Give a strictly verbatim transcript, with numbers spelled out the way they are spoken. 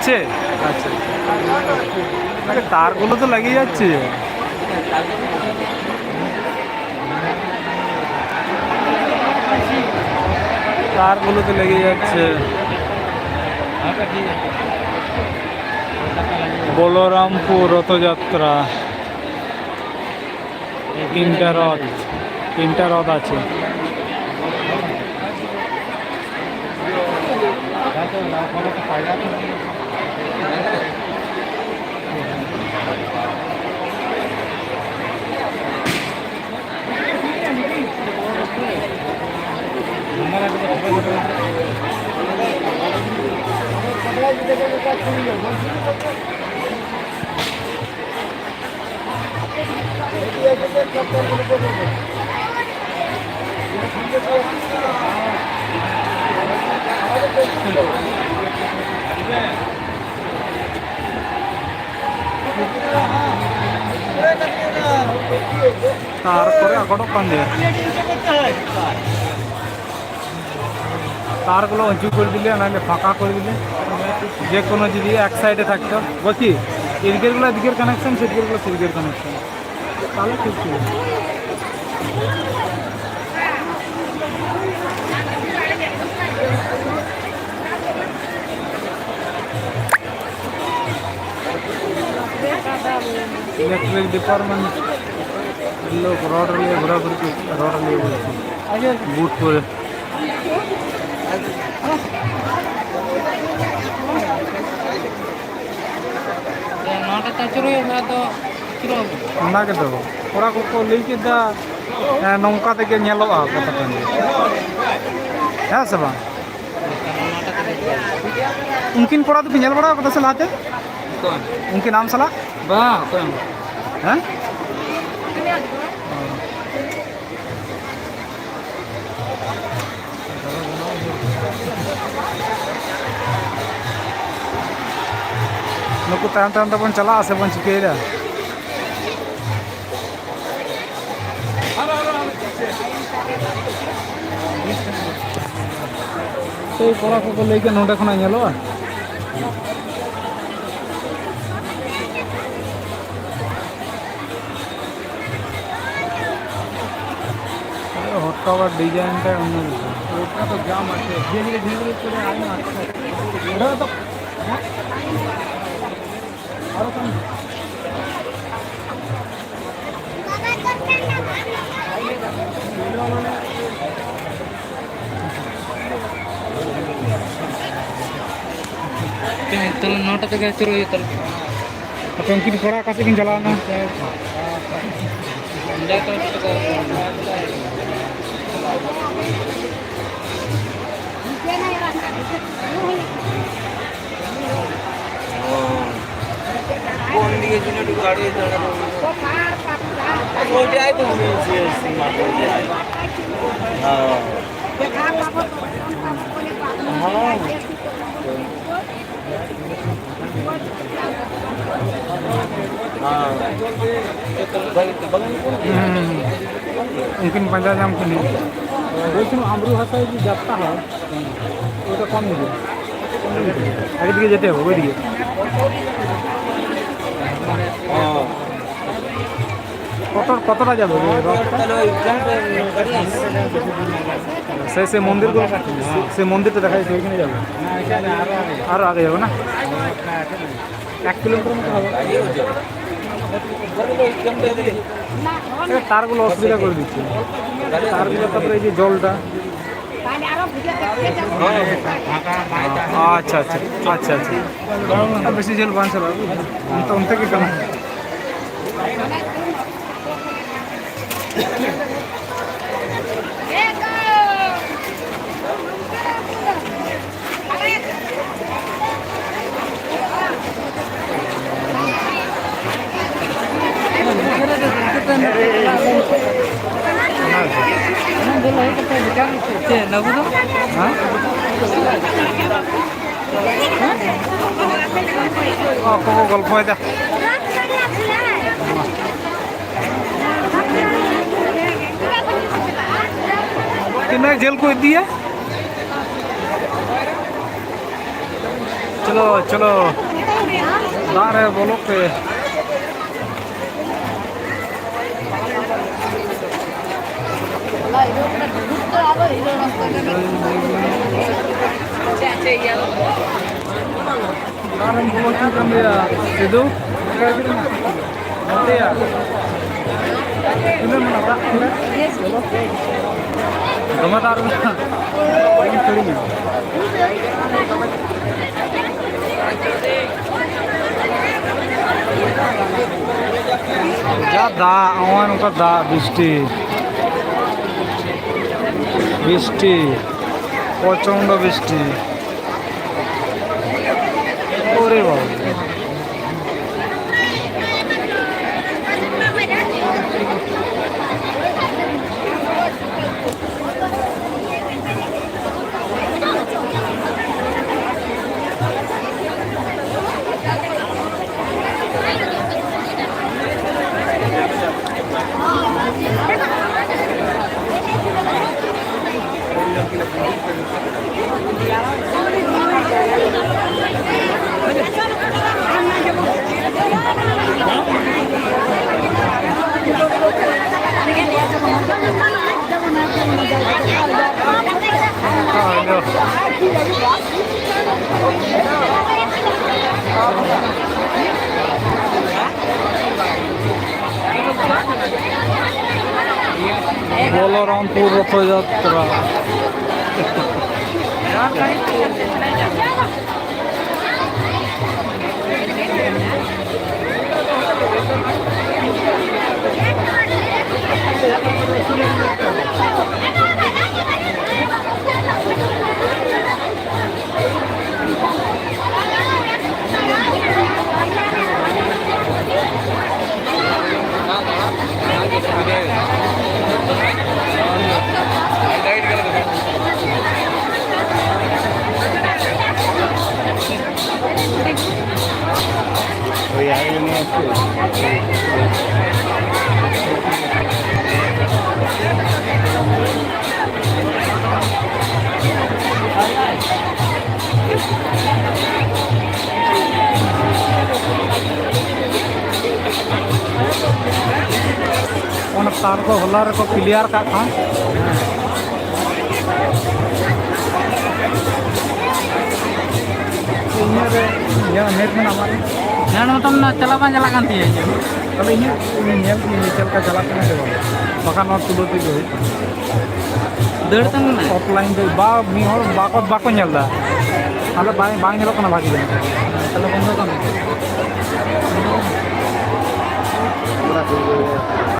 যাচ্ছে। আচ্ছা, আরে, তারগুলো তো লেগে যাচ্ছে। তারগুলো তো লেগে যাচ্ছে। বলরামপুর রথযাত্রা। তিনটা রথ, তিনটা রথ আছে। ᱛᱟᱨᱯᱚᱨᱮ ᱟᱠᱚᱴᱚᱜ ᱠᱟᱱ ᱜᱮᱭᱟ᱾ তারগুলো উঁচু করে দিলে, নাহলে ফাঁকা করে দিলে, যে কোনো যদি এক সাইডে থাকতো, বলছি, এদিকের গুলো এদিকের কানেকশন, সেদিকের গুলো সেদিকের কানেকশন, তাহলে ঠিক ছিল। ইলেকট্রিক ডিপার্টমেন্ট লোক রড নিয়ে ঘোরাঘুরি করছে, রড নিয়ে বলছে, বুট করে। ᱱᱚᱣᱟᱴᱟᱜ ᱛᱮ ᱟᱹᱪᱩᱨ ᱦᱩᱭᱩᱜᱼᱟ, ᱱᱚᱣᱟ ᱫᱚ ᱟᱹᱪᱩᱨᱚᱜᱼᱟ᱾ ᱚᱱᱟ ᱜᱮᱛᱚ ᱠᱚᱲᱟ ᱠᱚᱠᱚ ᱞᱟᱹᱭ ᱠᱮᱫᱟ, ᱦᱮᱸ, ᱱᱚᱝᱠᱟ ᱛᱮᱜᱮ ᱧᱮᱞᱚᱜᱼᱟ ᱠᱟᱛᱷᱟ ᱠᱟᱱ ᱜᱮᱭᱟ᱾ ᱦᱮᱸ ᱥᱮ ᱵᱟᱝ? ᱩᱱᱠᱤᱱ ᱠᱚᱲᱟ ᱫᱚᱯᱮ ᱧᱮᱞ ᱵᱟᱲᱟ ᱟᱠᱟᱫᱟ ᱥᱮ ᱞᱟᱦᱟᱛᱮ? ᱚᱠᱚᱭ? ᱩᱱᱠᱤᱱ ᱟᱢ ᱥᱟᱞᱟᱜ? ᱵᱟᱝ, ᱚᱠᱚᱭ ᱦᱚᱸ᱾ ᱦᱮᱸ? ᱱᱩᱠᱩ ᱛᱟᱭᱚᱢ ᱛᱟᱭᱚᱢ ᱛᱮᱵᱚᱱ ᱪᱟᱞᱟᱜᱼᱟ ᱥᱮ ᱵᱚᱱ ᱪᱤᱠᱟᱹᱭᱮᱫᱟ? ᱥᱮᱭ ᱠᱚᱲᱟ ᱠᱚᱠᱚ ᱞᱟᱹᱭ ᱠᱮᱫ ᱱᱚᱸᱰᱮ ᱠᱷᱚᱱᱟᱜ ᱧᱮᱞᱚᱜᱼᱟ᱾ ᱠᱟᱞᱟᱨ ᱰᱤᱡᱟᱭᱤᱱ ᱴᱟ ᱚᱱᱱᱚ ᱨᱚᱠᱚᱢ᱾ ᱚᱱᱟ ᱫᱚ ᱡᱟᱢ ᱟᱪᱷᱮ, ᱫᱷᱤᱨᱮ ᱫᱷᱤᱨᱮ ᱫᱷᱤᱨᱮ ᱫᱷᱤᱨᱮ ᱠᱚᱨᱮ ᱟᱭᱢᱟ ᱟᱪᱷᱮ᱾ ᱚᱸᱰᱮ ᱫᱚ, ᱦᱮᱸ? ᱟᱨᱚ ᱠᱷᱟᱱ ᱛᱟᱦᱞᱮ ᱱᱚᱣᱟᱴᱟᱜ ᱛᱮᱜᱮ ᱟᱹᱪᱩᱨᱚᱜ ᱦᱩᱭᱩᱜ ᱛᱟᱞᱮ᱾ ᱟᱯᱮ ᱩᱱᱠᱤᱱ ᱠᱚᱲᱟ ᱚᱠᱟ ᱥᱮᱫ ᱠᱤᱱ ᱪᱟᱞᱟᱣᱱᱟ? ᱠᱚᱱ ᱫᱤᱭᱮ ᱡᱤᱱᱟ ᱰᱩ ᱜᱟᱲᱤ ᱫᱟᱲᱟ ᱫᱚ᱾ ᱦᱳ ᱡᱟᱭ ᱛᱚ ᱥᱤ ᱥᱤ ᱢᱟ ᱠᱚ ᱡᱟᱭ᱾ ᱦᱟᱸ᱾ ᱦᱟᱸ᱾ ᱦᱟᱸ᱾ ᱵᱟᱝ, ᱵᱟᱝ᱾ ᱦᱩᱸ, ᱦᱩᱸ, ᱦᱩᱸ᱾ ᱩᱱᱠᱤᱱ ᱯᱟᱸᱡᱟ ᱧᱟᱢ ᱠᱤᱱ ᱦᱩᱭᱩᱜᱼᱟ᱾ ᱵᱚᱞᱪᱷᱤ ᱟᱢᱨᱩ ᱦᱟᱥᱟ ᱡᱩᱫᱤ ᱡᱟᱛᱛᱟ ᱦᱚᱭ, ᱳটা কম দিবে। আগে দিকে যেতে হবে, ওইদিকে। ও। কত, কতটা যাবে? তাহলে ওই জঙ্গল, সেই, সেই মন্দিরগুলো, সেই মন্দিরটা দেখা যাচ্ছে, ওইখানে যাবে। আরো আগে যাবো না? এক কিলোমিটার মতো হবে। এই তারগুলো অসুবিধা করে দিচ্ছে। তারগুলো, তারপরে এই যে জলটা। আচ্ছা, আচ্ছা, আচ্ছা, আচ্ছা। ᱟᱨ ᱵᱮᱥᱤ ᱡᱷᱟᱹᱞ ᱵᱟᱝ ᱪᱟᱞᱟᱜᱼᱟ, ᱚᱱᱛᱮ, ᱚᱱᱛᱮ ᱜᱮ ᱠᱟᱱᱟ᱾ ᱪᱮᱫ ᱱᱟᱹᱜᱩ ᱫᱚ? ᱦᱮᱸ? ᱚᱠᱚᱭ ᱠᱚ ᱜᱚᱞᱯᱷᱚᱭᱮᱫᱟ? ᱛᱤᱱᱟᱹᱜ ᱡᱷᱟᱹᱞ ᱠᱚ ᱤᱫᱤᱭᱟ? ᱪᱚᱞᱚ, ᱪᱚᱞᱚ, ᱫᱟᱜ ᱨᱮ ᱵᱚᱞᱚᱜ ᱯᱮ᱾ ᱟᱨᱮᱢ ᱵᱚᱞᱚ ᱦᱚᱪᱚ ᱠᱟᱱ ᱜᱮᱭᱟ ᱥᱤᱫᱩ? ᱱᱚᱛᱮᱭᱟ? ᱛᱤᱱᱟᱹᱜ ᱢᱮᱱᱟᱜᱼᱟ ᱚᱲᱟᱜ ᱠᱚᱨᱮ? ᱫᱚᱢᱮ ᱫᱟᱜ ᱨᱮ ᱵᱟᱝ ᱥᱟᱹᱲᱤᱧᱟ᱾ ᱡᱟ ᱫᱟᱜ, ᱱᱚᱜᱼᱚᱭ ᱱᱚᱝᱠᱟ ᱫᱟᱜ, ᱵᱤᱥᱴᱤ, ᱵᱤᱥᱴᱤ, ᱯᱨᱚᱪᱚᱱᱰᱚ ᱵᱤᱥᱴᱤ᱾ ᱳᱨᱮ ᱵᱟᱵᱟ᱾ ᱵᱚᱞᱚᱨᱟᱢᱯᱩᱨ ᱨᱚᱛᱷᱚ ᱡᱟᱛᱨᱟ᱾ ᱚᱱᱟ ᱛᱟᱨ ᱠᱚ ᱦᱚᱞᱟ ᱨᱮᱠᱚ ᱠᱞᱤᱭᱟᱨ ᱠᱟᱜ ᱠᱷᱟᱱ᱾ ᱤᱧᱟᱹᱜ ᱨᱮ ᱤᱧᱟᱹᱜ ᱱᱮᱴ ᱢᱮᱱᱟᱜᱼᱟ ᱟᱢᱟᱜ ᱨᱮ? ᱱᱮᱴ ᱢᱟᱛᱟᱢ ᱪᱟᱞᱟᱣ ᱵᱟᱝ ᱪᱟᱞᱟᱜ ᱠᱟᱱ ᱛᱤᱧᱟᱹ ᱤᱧᱟᱹᱜ᱾ ᱛᱟᱦᱞᱮ ᱤᱧᱟᱹᱜ ᱤᱧ ᱧᱮᱞ ᱠᱤᱧ ᱪᱮᱫ ᱞᱮᱠᱟ ᱪᱟᱞᱟᱜ ᱠᱟᱱᱟ ᱥᱮ ᱵᱟᱝ, ᱵᱟᱠᱷᱟᱱ ᱱᱚᱣᱟ ᱛᱩᱞᱟᱹᱣ ᱛᱮᱜᱮ ᱦᱩᱭᱩᱜ ᱠᱟᱱᱟ᱾ ᱫᱟᱹᱲ ᱛᱟᱢ ᱠᱟᱱᱟ? ᱚᱯᱷᱞᱟᱭᱤᱱ ᱫᱚ ᱵᱟ, ᱢᱤᱫ ᱦᱚᱲ ᱵᱟᱠᱚ, ᱵᱟᱠᱚ ᱧᱮᱞ ᱮᱫᱟ᱾ ᱟᱞᱮ ᱵᱟᱝ, ᱵᱟᱝ ᱧᱮᱞᱚᱜ ᱠᱟᱱᱟ ᱵᱷᱟᱜᱮ ᱡᱟᱹᱱᱤᱡ᱾ ᱛᱟᱦᱞᱮ